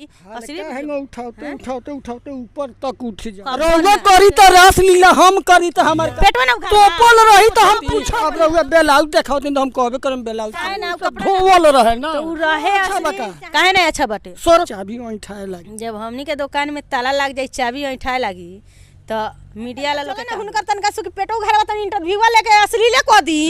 असली हल्का उठाते उठाते उठाते ऊपर तक उठ जा। कब्बो रउआ ना। करी त रास लीला, हम करी त हमर पेटवा ना उघार। तोपल रही त हम पूछब। रउआ बेलाउज देखाओ दिन त हम कहबे करम बेलाउज काहे ना, उ सब कपड़ा धोवल रहे ना। तो उ रहे अच्छा असली। बका। काहे ना अच्छा बाटे। सोर चाबी ऐंठाए लागी। जब हमनी के दुकान में ताला लाग जाई, चाबी ऐंठाए लागी तो मीडिया वाला लोग के हुनकर तनका सुख पेटो घरवा तनी इंटरव्यू लेके असली ले को दी।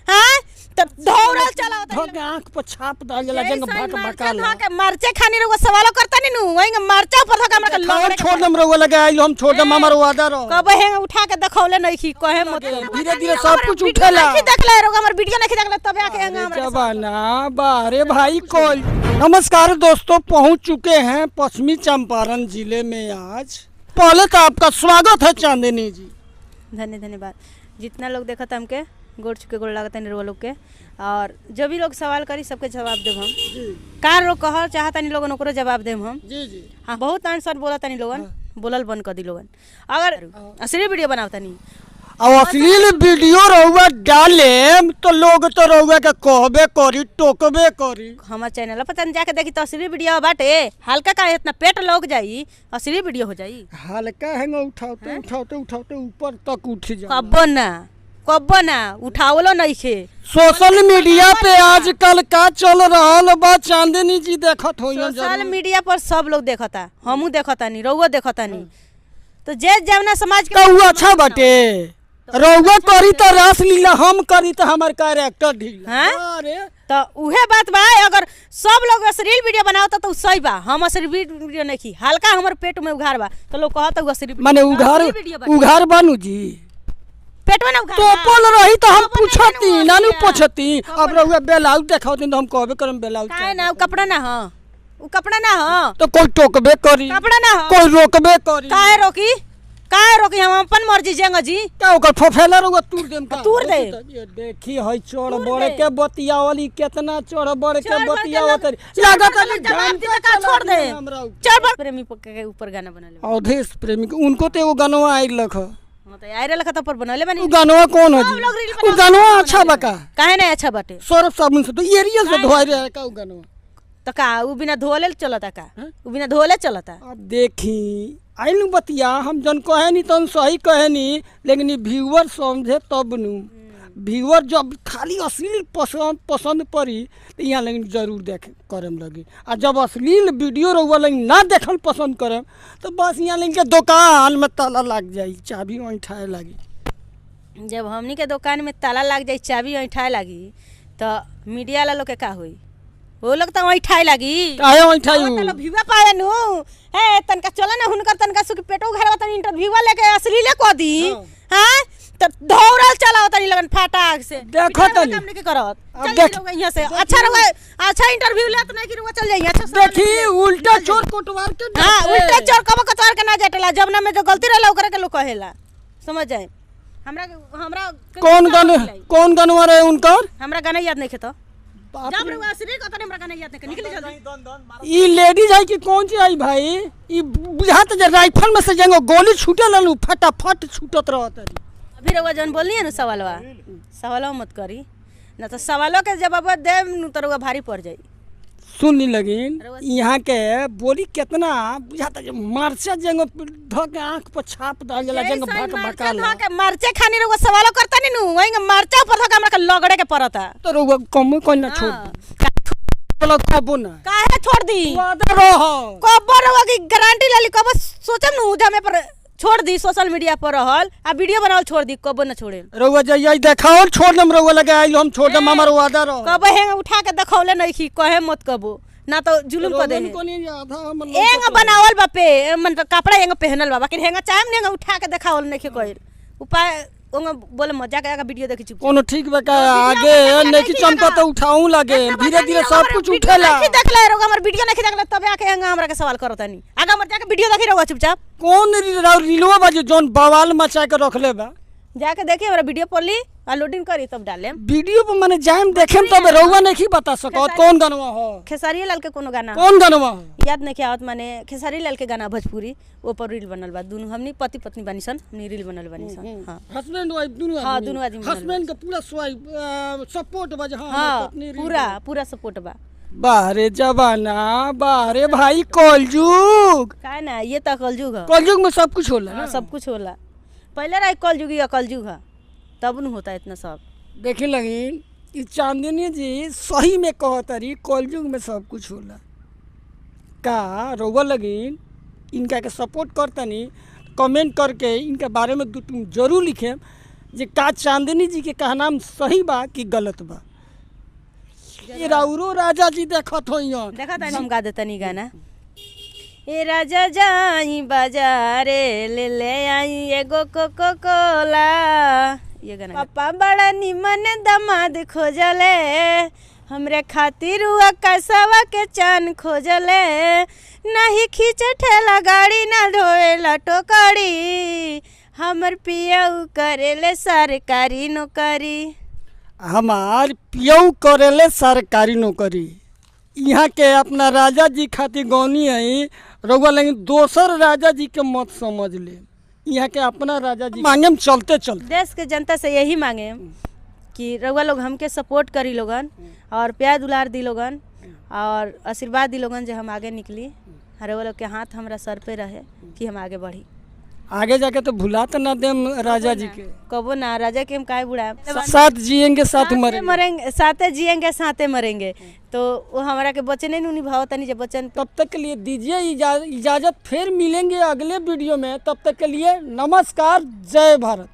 हां त दौड़ल चलावत धो के आंख पर छाप दल जाला जंग भक भका ला। के मरचे खानी रउआ सवालो करता नी नु वही मरचा ऊपर धके हमरा के खाओ लौड़े के छोड़ दम रउआ लगे आइल हम छोड़ दम हमर वादा रहो। कब हेंग उठा के देखौले नहीं की कहे मत। धीरे धीरे सब कुछ उठेला। नहीं देखले रउआ हमर वीडियो नहीं देखले तबे आके हेंग हमरा के जबाना बारे भाई कॉल। नमस्कार दोस्तों, पहुंच चुके हैं पश्चिमी चंपारण जिले में आज। पहले तो आपका स्वागत है चांदनी जी। धन्य धन्यवाद। जितना लोग देखत हमके गोड़ छुके गोड़ लागत है लोग के, और जो भी लोग सवाल करी सबके जवाब देब हम। का लोग कहल चाहतनी लोगन ओकरो जवाब देब हम। जी जी। हाँ, बहुत आंसर बोलतनी लोगन, बोलल बंद कर दी लोगन। अगर असली वीडियो बनावतनी और अश्लील वीडियो रउआ डाले तो लोग तो रउआ के कहबे करी, टोकबे करी। हमार चैनल पर तनी जाके देखी तो असली वीडियो बाटे। हल्का का इतना पेट लग जाई असली वीडियो हो जाई। हल्का है उठाते उठाते उठाते ऊपर तक उठ जा। कब्बो ना, कब्बो ना उठावलो नहीं खे। सोशल मीडिया पे आजकल का चल रहल बा चांदनी जी देखत होई। सोशल मीडिया पर सब लोग देखता, हमहू देखतानी, रउआ देखतानी। तो जे जवना समाज के तो उ अच्छा बाटे। रउआ करी त रास लीला, हम करी त हमर कैरेक्टर ढीला। हैं? अरे तो उहे बात बा। अगर सब लोग अश्लील वीडियो बनावता तो उ सही बा, हम अश्लील वीडियो नहीं खी। हल्का हमर पेट में उघार बा तो लोग कहता उ अश्लील माने उघार असली वीडियो बाटे। उघार बानू जी। पेटवा ना उघार तोपल रही त हम तोपल पूछती नहीं ना नु ना। पूछती। अब रउआ बेलाउज देखाओ दिन त हम कहबे करम बेलाउज। काहे ना उ कपड़ा ना हो, उ कपड़ा ना हो, तो कोई टोकबे करी, कपड़ा ना हो, कोई रोकबे करी। काहे रोकी, काहे रोकी? हम अपन मर्जी जेंग जी। का ओकर फफेला रउआ तूर देम का? तूर दे। ये देखी है चढ़ तूर बढ़ दे। के बतियावली, केतना चढ़ बढ़ के चढ़ बढ़ के बतियावत लोग- लागत चढ़ बढ़ है के लोग जवाब देवे का छोड़ दे। हमरा चढ़ बढ़ प्रेमी के ऊपर गाना बनले। अवधेश प्रेमी के उनको तो एगो गानवा आइल लख। हां तो आइरे लखा तो पर बनले बानी। उ गानवा कौन हो सब जी? लोग रील उ बनावत गानवा अच्छा बका। काहे ना अच्छा बाटे। सौरभ साबुन से तो एरियल से धोए रहे का उ गानवा? तो का उ बिना धोले चलता का? उ बिना धोले चलता। अब देखी आइल बतिया, हम जन कहेनी तन सही कहेनी, लेकिन ई व्यूअर समझे तब नु। व्यूअर जब खाली अश्लील पसंद पसंद पड़ी तो यहाँ लेकिन जरूर देख करम लगी, आ जब अश्लील वीडियो रहुआ लेकिन ना देखल पसंद करम तो बस यहाँ लेकिन के दुकान में ताला लग जाई, चाबी ऐंठाए लागी। जब हमनी के दुकान में ताला लाग जाई, चाबी ऐंठाए लागी तो मीडिया वाला लोग के का होई? वो लोग तो ऐंठाए लागी। काहे ऐंठाई? तो लोग भीवा पाए नु हे तनका चलो ना हुनकर तनका सुख पेटो घरवा तनी इंटरव्यू लेके असली ले को दी। हां तो दौड़ल चलावत तनी लगन फटाक से। देखो तनी। काम नहीं के करत। अब चल देख- लोग यहाँ से अच्छा रहुआ, अच्छा इंटरव्यू लेत नहीं कि रुआ चल जाई अच्छा सवाल देखी नहीं। उल्टा चोर कोटवार के हां डांटे। उल्टा चोर कब कतवार के ना जटला, जब ना में जो गलती रहला ओकरा के लोग कहेला। समझ जाए हमरा हमरा के कौन गुस्सा गान होई लाई। कौन गानवा रहे उनकर? हमरा गाना याद नहीं खेतो। बाप जब रे। रुआ असली कहता हमरा गाना याद नहीं, निकली जल्दी। ई लेडीज है कि कौन चीज है भाई? ई बुझात जे राइफल में से जेंगो गोली छूटल नु फटाफट छूटत रहत है। अभी रउआ जौन बोलनी है ना सवालवा, सवालवा मत करी ना तो सवालों के जवाब देम नु तो रउआ भारी पड़ जाई। सुन ली लगिन यहाँ के बोली केतना बुझात जे मारचा जेंगो ध के आंख पर छाप दल जाला जेंगो भक भका ला। के मरचे खानी रउआ सवालो करता नी नु वही मरचा ऊपर धके हमरा के लगड़े के पड़ता। तो रउआ कम कोई ना छोड़ बोला कबो ना। काहे छोड़ दी? वादा रह कब रउआ की गारंटी लेली, कब सोचम नु जमे पर छोड़ दी, सोशल मीडिया पर रहल आ वीडियो बनावल छोड़ दी, कबो ना छोड़े। रउआ जइयै देखाओ छोड़ दम रउआ लगे आइल हम छोड़ दम हमर वादा रह। कब हेंग उठा के देखौले नहीं खी कहे मत कबो ना तो जुलुम कर दे। रउआ कोनी आधा हमर एंग बनावल बापे मन तो कपड़ा एंग पहनल बा, बाकी हेंग चाहे ने उठा के देखावल नहीं कइल उपाय ओंग बोले मजा के आगे वीडियो देखी चुप। कोनो ठीक बा का आगे नहीं कि चमका तो उठाऊं लगे, धीरे धीरे सब कुछ उठेला। नहीं देखले रउआ हमर वीडियो नहीं देखले तबे आके हेंग हमरा के सवाल करत तनी। आगे हमर जाके वीडियो देखी रउआ चुपचाप। कौन रीलवा बा जो जौन बवाल मचा के रखले बा? जाके देखी हमरा वीडियो पली आ लोडिंग करी तब डालेम वीडियो पर माने जाएम देखेम तब रउआ नहीं बता सकत कौन गानवा हो। खेसारी लाल के कोनो गाना कौन गानवा हो याद नहीं आवत, माने खेसारी लाल के गाना भोजपुरी ओ पर रील बनल बा। दुनू हमनी पति पत्नी बानी सन, हमनी रील बनल बानी सन। हां हस्बैंड वाइफ दुनू। हाँ, दुनू आदमी बनल हस्बैंड के पूरा स्वाइप सपोर्ट बा जे। हां हां पत्नी रील पूरा पूरा सपोर्ट बा। बाहरे जमाना, बाहरे भाई कलयुग। का ना ये तो कलयुग है। कलयुग में सब कुछ होला हाँ, ना। सब कुछ होला। पहले रहे कलयुग, या कलयुग है तब न होता इतना सब। देखे लगिन ई चांदनी जी सही में कहतरी कलयुग में सब कुछ होला। का रउआ लगिन इनका के सपोर्ट करतनी कमेंट करके इनके बारे में दू तुम जरूर लिखे जे का चांदनी जी के कहनाम सही बा कि गलत बा। ये राउरो राजा जी देखत होइयन। देखा तानी हम गा देतनी गाना। ए राजा जाई बाजारे ले ले आई एगो कोको कोला, ये गाना। पापा बड़ा निमन दमाद खोजले, हमरे खातिर हुआ कसवा के चान खोजले, नहीं खींचे ठेला गाड़ी ना ढोएला टोकरी, हमर पियऊ करेले सरकारी नौकरी। हमार पियऊ करेले सरकारी नौकरी। यहाँ के अपना राजा जी खातिर गौनी है रउआ, लेकिन दोसर राजा जी के मत समझ ले। यहाँ के अपना राजा जी मांगे हम चलते चलते। देश के जनता से यही मांगे कि रउआ लोग हमके सपोर्ट करी लोगन और प्यार दुलार दी लोगन और आशीर्वाद दी लोगन जे हम आगे निकली। रउआ लोग के हाथ हमरा सर पे रहे कि हम आगे बढ़ी। आगे जाके तो भुला तो ना देम राजा जी के। कबो ना राजा के हम काहे बुढ़ाएब। साथ जिएंगे साथ मरेंगे। मरेंगे, साथे जिएंगे साथे मरेंगे। तो वो हमारा के बचने नहीं निभाओ तनी जे बचन। तब तक के लिए दीजिए इजाज़त, फिर मिलेंगे अगले वीडियो में। तब तक के लिए नमस्कार, जय भारत।